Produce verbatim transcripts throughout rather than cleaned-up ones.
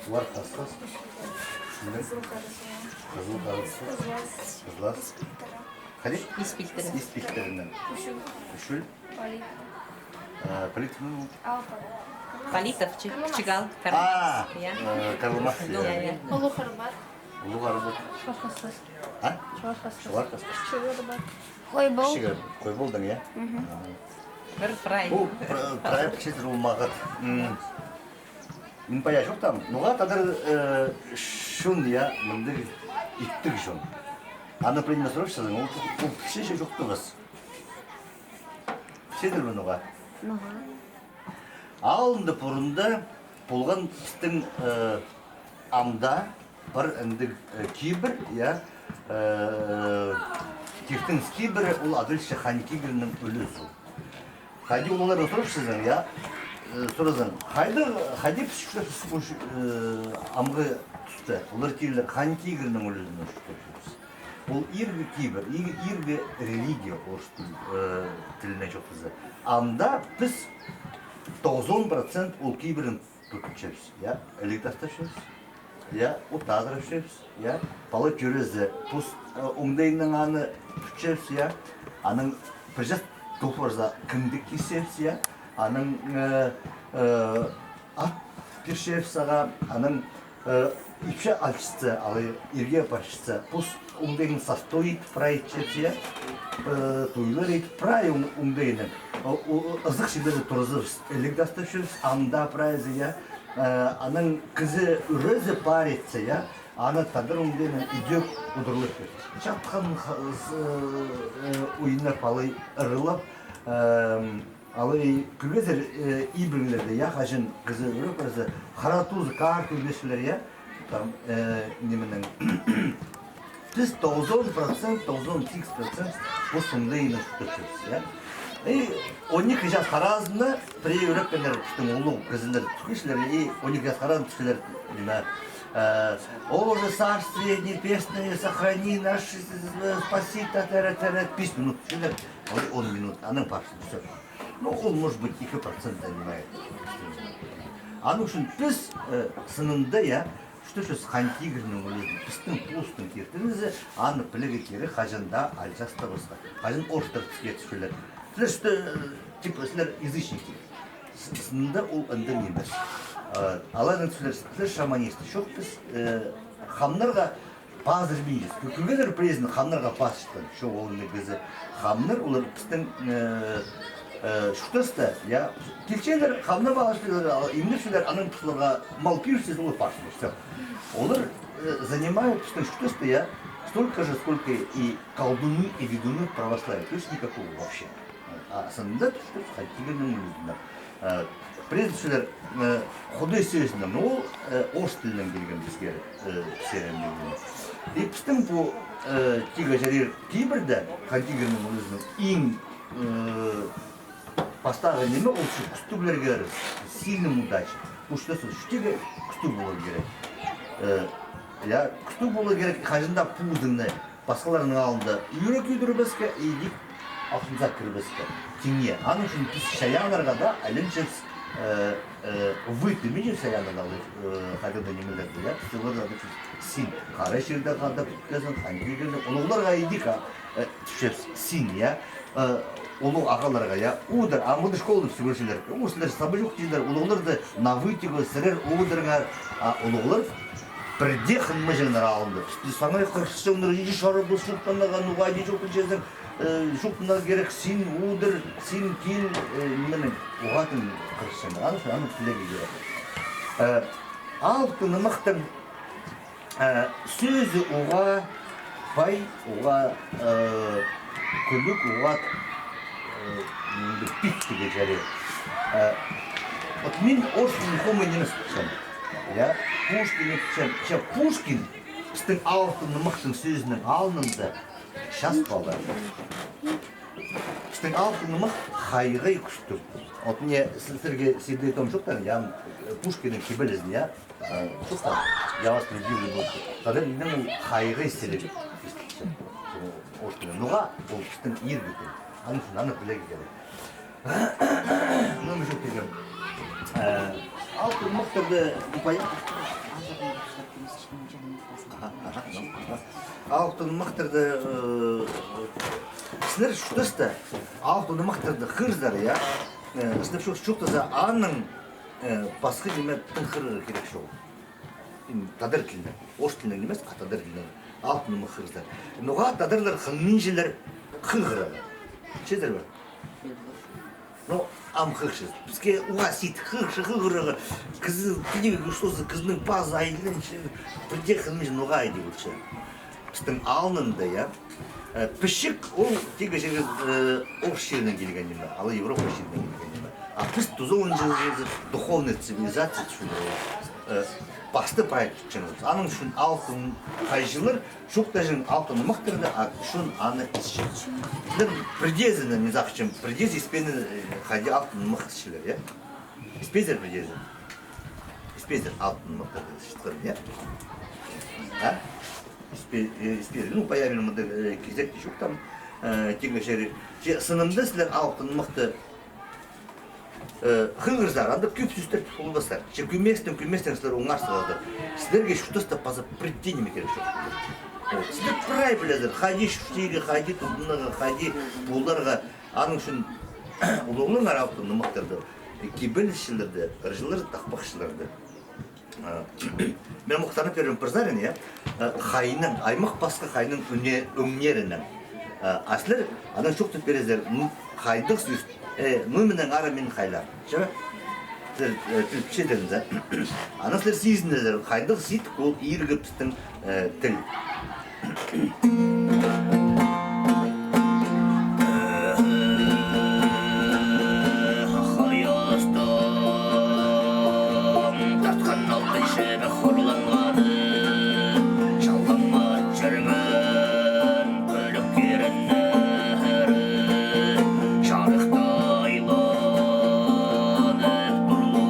Чуар Хасхас. Кізіл Харасуа. Кізіл Харасуа. Хызылас. Хызылас. Ис пилтірі. Хайди? Ис пилтірі. Ис пилтірінең. Ӱшӱл. Ӱшӱл. Палитов. Э, Палитов, ну. Алпа. Палитов, Чи-, Карламас. Чигал, Карламас. А, я. Э, Карламас, ну, я. Я, я. Улуғ Арбат. Улуғ Арбат. Чуар Хасхас. А? Чуар Хасхас. Чуар Хасхас. Кічіг Арбат. Хойбол. Кічіг Арбат. Хойболдаң, я? Мгм. Ага. Пір прай. Пу пра-, прай пічетір ол мағат. М. Мин пая чоохтаам. Ноға тадар, э, чон, я, мындағ иптіг чон. Аны, например, сурапчазың, ол, ол пілче чох, чоохтабас. Пілчезер бе ноға? Ноға? Алнында пурунда полған пістің, э, амда пар ындығ, э, кибір, я, э, киртініс кибірі, ол адалча Хан Тигірнің ӱлӱзі. Хайди оларны сурапчазың, я, э, суразаң, хайди, хайди піс чуртапчабыс, э, амғы туста. Олар тирлер Хан Тигірнің ӱлӱзінең чуртапчабыс. Ол иргі кибір, и-, иргі религия орыс тіл-, э, тілінең чоохтаза. Анда піс тоғызон процент ол кибірін тутчабыс, я, іліг тастапчабыс, я, от азырапчабыс, я, пала тӧрезе пос, э, оңдайынаң аны тутчабыс, я, анаң пір час тол парза кіндік кисчебіс, я, анаң, э, э, ат пирчебіс ағаа, анаң, э, ипчі алчатса, алай ирге парчатса, пос оңдайынаң састой ит прай итчебіс, я, э, тойлар ит прай оң-, оңдайынаң. О, о, ызых чирлерде турғызыбыс, іліг тастапчабыс, анда прайзы, я, э, анаң кізі ӱрезе пар итсе, я, аны тадар оңдайынаң идӧк удурлап пир. Чатхан ха-, с-, э, уйнап алай ырлап, эм, алай кӧргезер, э, ибірлерде, я, хаҷан кізі ӱреп парза, хара тузы каар кӧрбесчелер, я, там, э, нименең. Піс тоғызон процент, тоғызон сигіс процент пос оңдайынаң чуртапчабыс, я. И он ікі час харазына пірее ӱрепкеннер, пістің улуғ кізілер тӱкӱчелер, и он ікі час харазына тӱкӱчелер, ниме, э, о, Боже, Царствие Небесное, сохрани нас, спаси, та-та-ра-та-ра, пис минут тӱкӱчелер, ол он минут, анаң парча, всё. Ну, ол, может быть, ікі процент занимает. Аның ӱчӱн піс, э, сынында, я, чуртапчабыс Хан Тигірнің ӱлӱзін, пістің постың киртінізі, аны пілерге кирек, хаҷан даа алҷастабасха. Хаҷан орыстар піске тӱсчелер. Сірер, что, э, типа, сірер язычники. С-, сынында ол андағ нимес. Э, алай на сірер, сірер шаманисты. Чох, піс, э, хамнарға пазырбинчабыс. Кӧ-, кӧргезер, пірезін хамнарға пазырчатхан. Чох, ол не кізі. Хамнар, олар пістің, э, э, чуртаста, я, килчелер, хамнар пазырчалар, а, имнепчелер, анаң піс оларға мал пирчебіс, олар парчалар, всё. Олар, э, занимают пістің чуртаста, я, столько же, сколько и колдуны, и ведуны в православии. То есть никакого вообще. А сынында тӱс, тӱс, Хан Тигірнің ӱлӱзінең. Э, пірезі тӱсчелер, э, Худай сӧзінең, ну, ол, э, орыс тілінең килген піске, э, піске килген. И пістің пу, э, тигі чарир кибірде, Хан Тигірнің ӱлӱзінең иң, э, пастағы ниме, ол чу-, кӱстіглерге, сильным удачам. Пу чуртаста чу-, тигі кӱстіг поларға кирек. Э, я, кӱстіг поларға кирек, хаҷан даа позыңны пасхаларның алнында ӱрек ӱдірбеске, идӧк алтынзар кірбеске. Тиңе. Аның ӱчӱн піс чайааннарға даа айланчабыс, э, э, вы, тимейҷе чайааннарға, э, хайдағ-да нимелерді, я, піс оларға даа син хара чирде хада пӱткезің, Хан Тигірні, улуғларға идӧк, а, э, тӱсчебіс син, я, э, улуғ ағаларға, я, удур, а мында школада пісті кӧрчелер, у, сірер саба чох тирлер, улуғларды на вы тигі, сірер удурыңар, а улуғлар пірдее хынмаҷаңнар алнында. Пісті саңай хырысчаңнар, иди чарабас, чоохтанарға, ноға иди чоохтанчазың, э, чоохтанарға кирек, син удур, син кил, э, нименің, уғаа тың хырысчаңнар. Аны, аны пілерге кирек. Э, алыптығ нымахтың, э, сӧзі уғаа пай, уғаа, э, кӱлӱк, уғаа, э, мындағ пик тигі чарир. Э, вот мин орыс тілін хомай нимес тіпчем. Я, Пушкин тіпчем. Че Пушкин пістің алыптығ нымахтың сӧзінің алнында час пала. Пістің алыптығ нымах хайығай кӱстіг. Вот мына сі-, сірерге сидей том чоохтаан, я, Пушкиннің кибелізін, я, э, чоохтаан, «Я вас любил и буду». Тадар ниме ол хайығай сіліг. Орыс тілі. Ноға ол пістің иргі тіл. Аның ӱчӱн аны пілерге кирек. Ну, мин чоохтирым. Э, алыптығ нымахтарда, ну, пай-, Алыптығ нымахтарны, э, сірер чуртаста алыптығ нымахтарны хығырзар, я? Э, сірер чурт-, чуртаза аның, э, пасха ниме тың хығырарға кирек чоғыл. М, тадар тілінең, орыс тілінең нимес, а тадар тілінең. Алыптығ нымах хығырзар. Ноға тадарлар хынминчелер хығырарға? Чӧрзер бе? Ну, ам хығырчабыс. Піске уғаа сидік хығырча, хығырарға, кізі тілеге кӧстезе, кізінің пазы айланча, пірдее хынминче, ноға иди полча. Пістің алнында, я, э, пічік, ол тигі чирге, э, орыс чирінең килген ниме, алай Европа чирінең килген ниме. А піс тузаланчабыс духовный цивилизация тіпчелер, э, пасты прай тутчаңмыс. Аның ӱчӱн алыптығ хайҷылар чоохтаҷаң алыптығ нымахтарны, а кӱстең аны исче. Сірер пірдеезі, мин сағынчам, пірдеезі испеен, э, хайди алыптығ нымах исчелер, я? Испеезер пірдеезі? Испеезер алыптығ нымахтарны исчеткен, я? А? Испе-, э, испеезер. Ну, пая мин мында, э, кизек тее чоохтаам, э, тигі чирі. Че сынында сірер алыптығ нымахты Э, хығырзар, анда кӧп сӧстер полбассар. Че кӧместең, кӧместең сірер оңарзар. Сірерге чуртаста паза пірдее ниме кирек чох. О, сірер прай пілезер, хайди чуртирға, хайди тудынарға, хайди поларға. Аның ӱчӱн улуғлаңар алыптығ нымахтарны, э, кибелісчілерні, ырҷыларны, тахпахчыларны. Э, мин мухтанып пирем пір сарын, я? Э, хайның, аймах-пасха хайның ӱне-, ӱннерінең. Э, а сірер анаң чоохтап пирезер, м, хайдағ сӧс, э, ну, минің ара мин хайлар. Че? Сірер, э, тіл пілчедіңер, да? Анаң сірер сизінезер, хайдағ сидік ол иргі пістің, э, тіл. Хайастаң тартхан алтын чібек хорланғаны, чалғанмас чӧрген кӱлӱк киреннері чарыхта айланып турлар.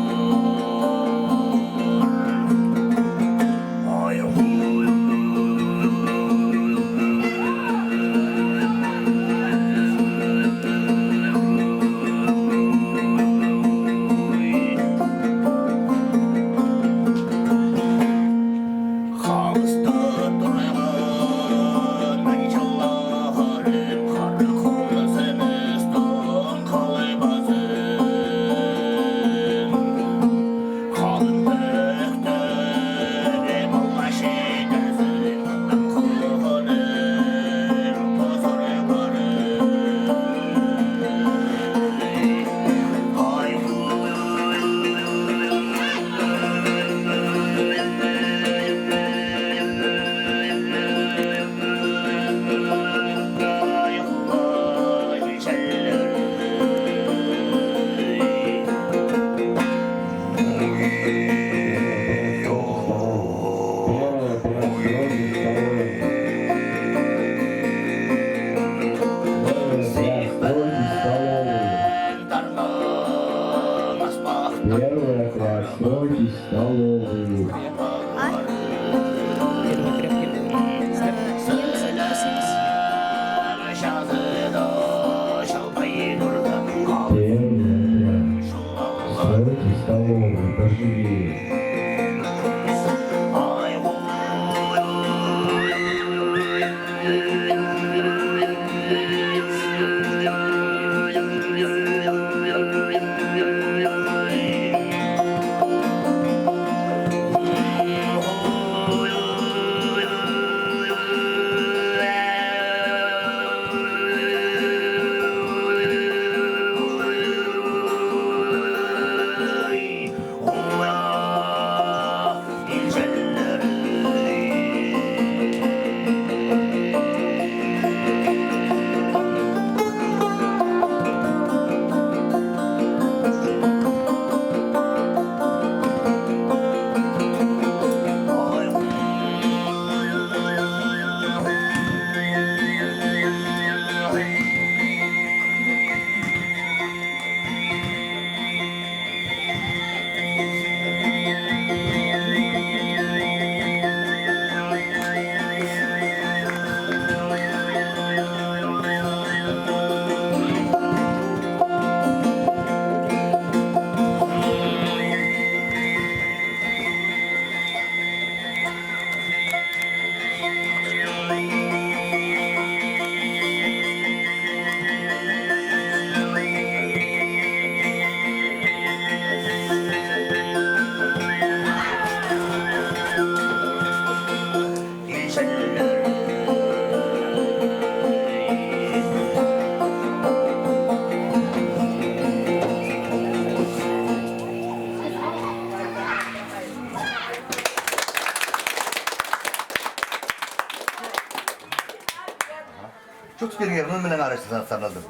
Чуртас пиріңер, мин мин арачазын сарнадым.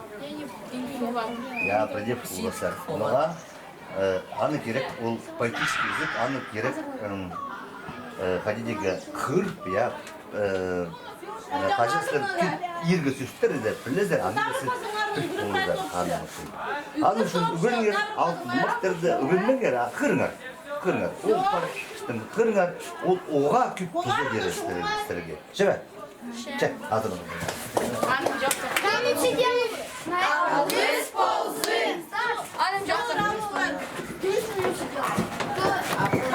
Я, придев уластар. Ноға, э, аны кирек, ол поэтический язык, аны кирек, м, э, хайди дее хығырып, я, э, э, хаҷан сірер кӧп иргі сӧстер дее пілезер, аны да сірер піліп поларзар, аны ӱчӱн. Аны ӱчӱн ӱгреніңер, алтын махтарды ӱгренмеңер, а хығырыңар, хығырыңар. Ол пар, тым, хығырыңар, ол оға кӧп туза пирер сірерге. Че бе? Че, азыр.